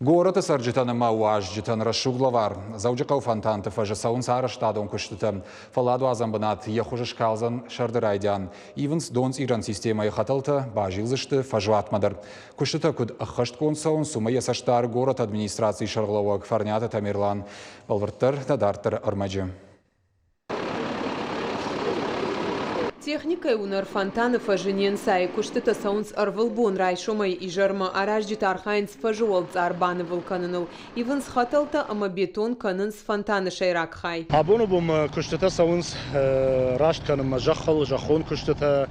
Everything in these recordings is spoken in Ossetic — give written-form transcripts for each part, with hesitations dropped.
Горӕты цӕрджытӕн ӕмӕ уазджытӕн рӕсугъд лӕвар. Дзӕуджыхъӕуы Фонтанты фӕзы цӕуынц арӕзтадон куыстытӕ. Фӕлладуадзӕн бынат йӕ хуыз скалдзӕн сӕрды райдиан. Ивынц донцъирӕн системӕйы хӕтӕлтӕ, базилдзысты фӕзуатмӕ дӕр. Куыстытӕ куыд ӕххӕстгонд цӕуынц, уымӕ йӕ цӕст дары горӕты администрацийы сӕргълӕууӕг Фӕрниаты Тамерлан. Бӕлвырддӕр нӕ дарддӕры ӕрмӕджы. Техникӕйы уынӕр фонтаны фӕзы не нцайы. Куыстытӕ цӕуынц ӕрвылбон райсомӕй изӕрмӕ. Аразджытӕ архайынц фӕзы уӕлцъар банывыл кӕныныл. Ивынц хӕтӕлтӕ ӕмӕ бетон кӕнынц фонтаны сӕйраг хай. Абоны бон куыстытӕ цӕуынц раст кӕнынмӕ зӕххыл, зӕххон куыстытӕ,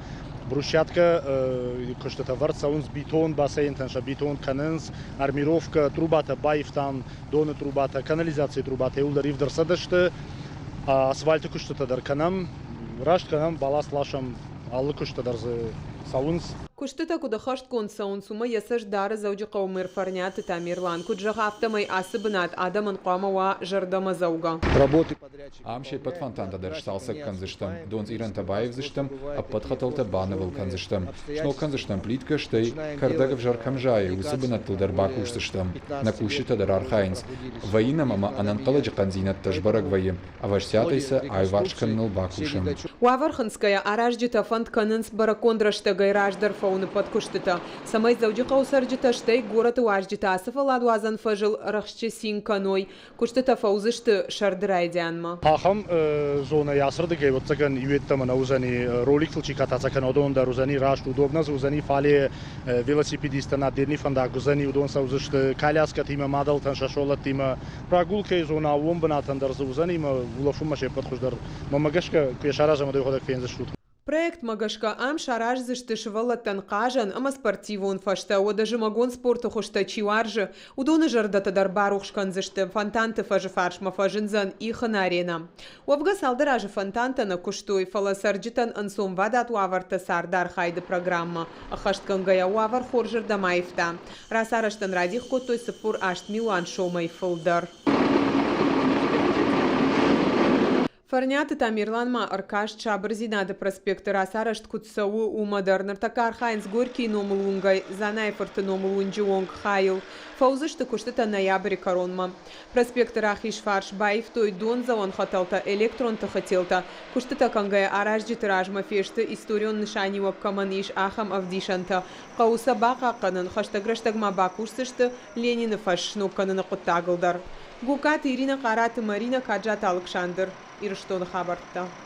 брусчаткӕ куыстытӕ вӕрд цӕуынц бетон бассейнтӕн сӕ бетон кӕнынц, армировкӕ, трубатӕ баивтам, доны трубатӕ, канализацийы трубатӕ иууылдӕр ивд ӕрцыдысты. Асфальты куыстытӕ дӕр кӕнӕм, раст кӕнӕм, бӕлас ласӕм, алы куыстытӕ дӕр дзы цӕуынц. Куыстытӕ куыд ӕххӕстгонд цӕуынц, уымӕ йӕ цӕст дары Дзӕуджыхъӕуы мэр Фӕрниаты Тамерлан. Куыд зӕгъы, афтӕмӕй ацы бынат адӕмӕн хъуамӕ уа зӕрдӕмӕдзӕугӕ. Ам се ппӕт фонтантӕ дӕр сцалцӕг кӕндзыстӕм, донцъирӕнтӕ баивдзыстӕм, ӕппӕт хӕтӕлтӕ банывыл кӕндзыстӕм, сног кӕндзыстӕм плиткӕ, стӕй кӕрдӕг ӕвзӕр кӕм зайы, уыцы бынӕттыл дӕр бакусдзыстӕм. Нӕ кусджытӕ дӕр архайынц. Вӕййы нӕм ӕмӕ ӕнӕнхъӕлӕджы хъӕндзинӕдтӕ сбӕрӕг вӕййы, ӕвӕстиатӕй сӕ аиуварс кӕныныл бакусӕм. Уавӕр хынцгӕйӕ аразджытӕ фӕнд кӕнынц бӕрӕггонд рӕстӕгӕй раздӕр фӕуыны куыстытӕ, цӕмӕй Дзӕуджыхъӕуы цӕрджытӕ, стӕй горӕты уазджытӕ ацы фӕлладуадзӕн фӕзыл рӕхджы цин кӕной. Куыстытӕ фӕуыдзысты сӕрды райдианмӕ. Ахӕм зонӕйы ацырдыгӕй, ӕвӕццӕгӕн, иу йеддӕмӕ нӕ уыдзӕни, роликтыл чи кататься кӕна, уыдон дӕр уыдзӕни раст, удобно дзы уыдзӕни, фале велосипедисттӕн отдельный фӕндаг уыдзӕни, уыдон цӕудзысты коляскӕтимӕ, мадӕлтӕн сӕ сывӕллӕттимӕ. Прогулкӕйы зонӕ аууон бынатӕн дӕр дзы уыдзӕни ӕмӕ улӕфынмӕ се ппӕт хуыздӕр. Мӕнмӕ гӕсгӕ, куы йӕ саразӕм, уӕд уӕхӕдӕг фендзыстут. Проектмӕ гӕсгӕ ам сараздзысты сывӕллӕттӕн хъазӕн ӕмӕ спортивон фӕзтӕ, уӕдӕ зымӕгон спорты хуызтӕ чи уарзы, уыдоны зӕрдӕтӕ дӕр барухс кӕндзысты. Фонтанты фӕзы фарсмӕ фӕзындзӕн ихын аренӕ. Уӕвгӕ цалдӕр азы фонтантӕ нӕ куыстой, фӕлӕ цӕрджытӕн ӕнцонвадат уавӕртӕ цардархайды программӕ ӕххӕстгӕнгӕйӕ уавӕр хорзырдӕм аивта. Рацарӕзтӕн радих кодтой 48 милуан сомӕй фылдӕр. Фӕрниаты Тамерлан ма ӕркаст Сабырдзинады проспекты рацарӕзт куыд цӕуы, уымӕ дӕр. Ныртӕккӕ архайынц Горькийы номыл уынгӕй Дзанайы-фырты номыл уынджы онг хайыл. Фӕуыдзысты куыстытӕ ноябры кӕронмӕ. Проспекты рахиз фарс баивтой дондзӕуӕн хӕтӕлтӕ, электрон тыхы телтӕ. Куыстытӕ кӕнгӕйӕ аразджыты размӕ фесты, историон нысаниуӕг кӕмӕн ис, ахӕм ӕвдисӕнтӕ. Хъӕуы сӕ бахъахъхъӕнын, хӕстӕг рӕстӕг ма бакусдзысты Ленины фӕз сног кӕныны хъуыддагыл дӕр. Гогкаты Иринӕ, Хъараты Маринӕ, Каджаты Алыксандр. Ирыстоны хабӕрттӕ.